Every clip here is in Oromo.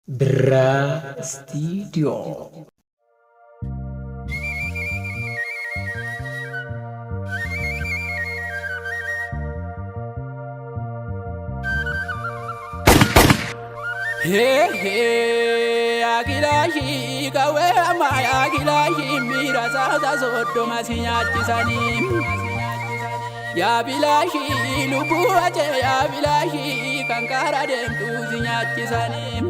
Birraa Istiidiyoo. Yaakilaashi qawwee ammaa yaakilaashi miira saasa soddoma si nyaachisanii. Yaa bilaashi lubbuu acee yaa bilaashi kan karaa deemtu si nyaachisanii.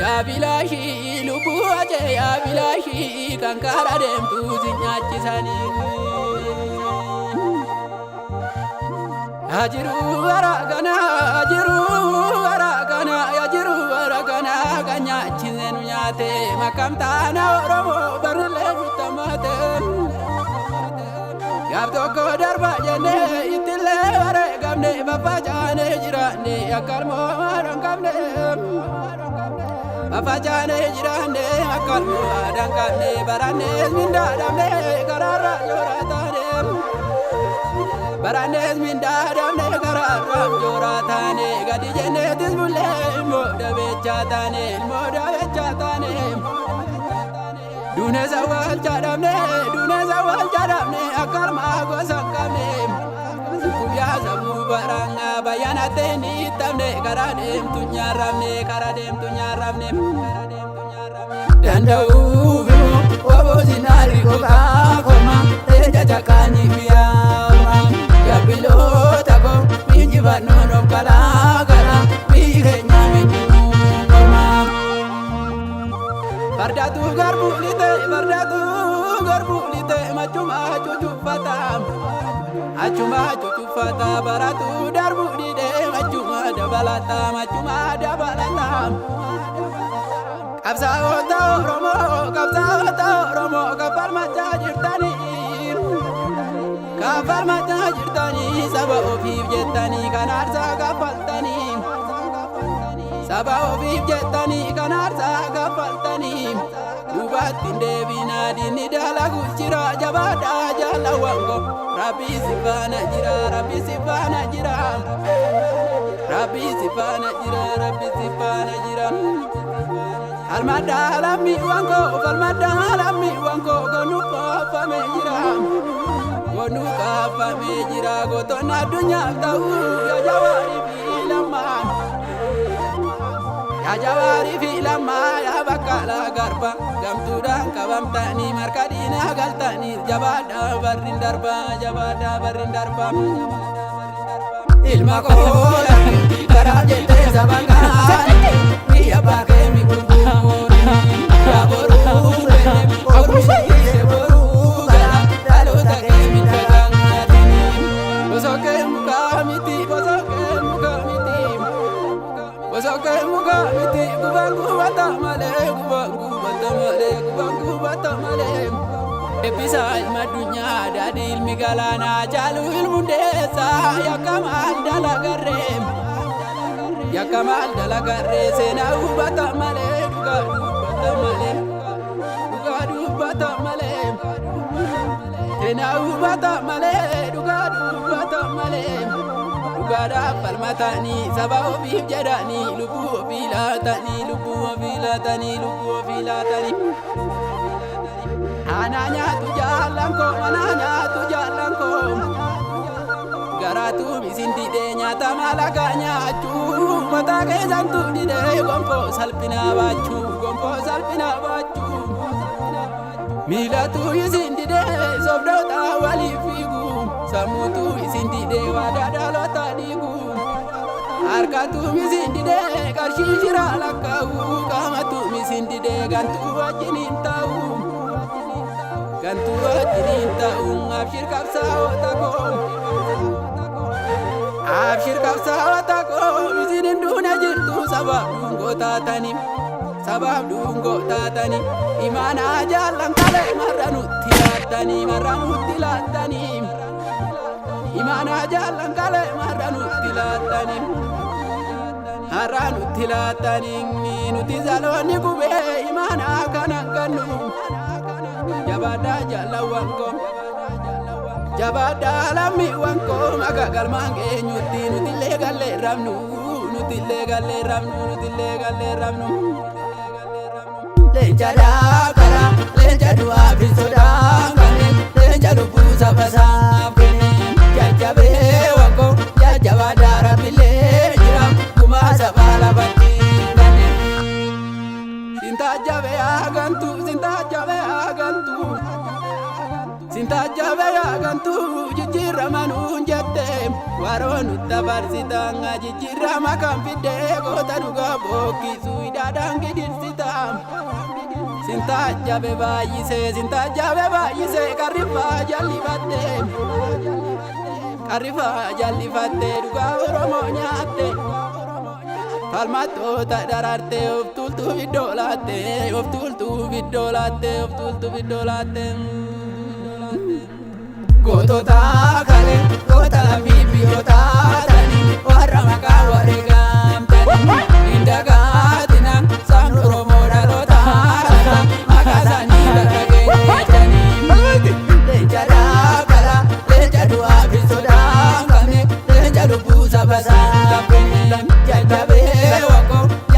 Yaa bilaashi lubbuu acee yaa bilaashi kan karaa deemtu si nyaachisanii. Yaajiruu waraagana yaajiruu waraagana yaajiruu waraagana kan nyaachise nu nyaate makamtaana Oromoo barullee guutammaate. Gaaf tokko darba jennee ittillee wareegamne faffacaanee jiraanne akka ilmoo haadha hin qabne. Faffacaanee jiraanne akka ilmoo haadha hin qabne barannees mindaa dhabne karaarra joora taane. Barannees mindaa dhabne karaarra joora taane gadi jenneetis bullee ilmoo dhabeechaa taane ilmoo dhabeechaa taane. Duune sawwaalcha dhabne duune sawwaalcha dhabne akka armaa gosa hin qabne. Guyyaa sabuu baranga bayyanattee ni tapne karaa deemtu nyaarramne karaa deemtu nyaarramne. Danda'uuf obosinaari gogaa korma leenca caqaanii biyyaama. Jabbiloota koo injifannoon of kalaa kala biyyi keenya miidhaguu korma. Fardatu garbuu lite fardatu garbuu lite machuma cucuffata achuma cucuffata baratu darbuu dide machuma dabalata machuma dabalata. Qabsaa'ota Oromoo qabsaa'ota Oromoo kaffalmachaa jirtanii kaffalmachaa jirtanii saba ofiif jettanii kan aarsaa kaffaltanii. Saba ofiif jettanii kan aarsaa kaffaltanii duubatti hin deebinaa diinni dalagu jira jabaadhaa jaalawwan koo rabbi si faana jira rabbi si faana jira rabbi si faana jira rabbi si faana jira. Falmadhaa lammiiwwan koo falmadhaa lammiiwwan koo goonuu kaafamee jira goonuu kaafamee jira gootonni addunyaaf ta'uu yaa jawaarii fi lammaa. Yaa jawaarii fi lammaa yaa baqqalaa garba gamtuudhaan qabamtanii marka diinaa galtanii jabaadhaa barri darbaa jabaadhaa barri darbaa. Ilma koo karaa jettee saba kaanii biyya baakee mi gurguruun yaa boruu ormi dhiise boruu gara dhaloota kee mi dagaagaatiin. Bosokee mukaa miti bosokee mukaa miti bosokee mukaa miti gubaan gubata malee gubaan gubata malee gubaan gubata malee. Eebbisaa ilma addunyaa daadhii ilmi galaanaa caalu ilmu hundeessaa yakka maal dalagarree yakka maal dalagarree seenaa hubata malee dhugaa dubbata malee dhugaa dubbata malee seenaa hubata malee dhugaa dubbata malee dhugaadhaaf falmatanii saba ofiif jedhanii lubbuu ofii laatanii lubbuu ofii laatanii lubbuu ofii laatanii. Anaa nyaatu jaallan koo anaa nyaatu jaallan koo garaatu isin didee nyaata malakaa nyaachuu mataa keessantu didee gonfoo salphinaa baachuu gonfoo salphinaa baachuu miilatu isin didee sobdoota waliif fiigu sammuutu isin didee waadaa dhaloota diigu harkatu isin didee qarshii shiraa lakkaa'u qaamatu isin didee gantuu wajjin hin ta'u. Gantuu wajjin hin ta'u abshir qabsaa'ota koo. Abshir qabsaa'ota koo isin hin duune jirtu sabaaf dhungoo taatanii. Sabaaf dhungoo taatanii imaanaa jaallan kalee marra nutti laattanii marra nutti laattanii. Imaanaa jaallan kalee marra nutti laattanii. Har'a nutti laattanii nuti zaloonni gubee imaanaa kanan gannu. Jabaadhaa jaalawwan koo jabaadhaa lammiiwwan koo maka galmaan geenyutti nuti illee gallee rabnu nuti Nutillee gallee rabnu, nutillee gallee rabnu. Leenca daakara, leenca du'aa fi sodaa qabne, leenca lubbuu saba isaaf kenne. Jajjabee wakkoo jajjabaa daarabillee jira, gumaa sabaa lafatti ganne. Sintaajjabee haagantu, sintaajjabee haagantu. Sintaajjabee haagantu jijjiirama nuun jette, waroo nutti afarsitan jijjiirama kan fidde, goota dhugaa bookkisu hidhaadhaan gidirsita. Sintaajjabe baay'isee, sintaajjabe baay'isee, qarrifaa jallifatte. Qarrifaa jallifatte dhugaa Oromoo nyaatte. Falmattoota daraarte, of tuultuu iddoo laatte, of tuultuu iddoo laatte, of tuultuu iddoo laatte. Gootota kale, goota lammii biyyoota tani, warra maqaa wareegamtani. Hin dagaatina sabni Oromoo dhaloota laata, maqaa isaanii bakka geessanii. Leenca daakala, leenca du'aa fi sodaa hin qabne, leenca lubbuu saba isaaf kenne. Jajjabee.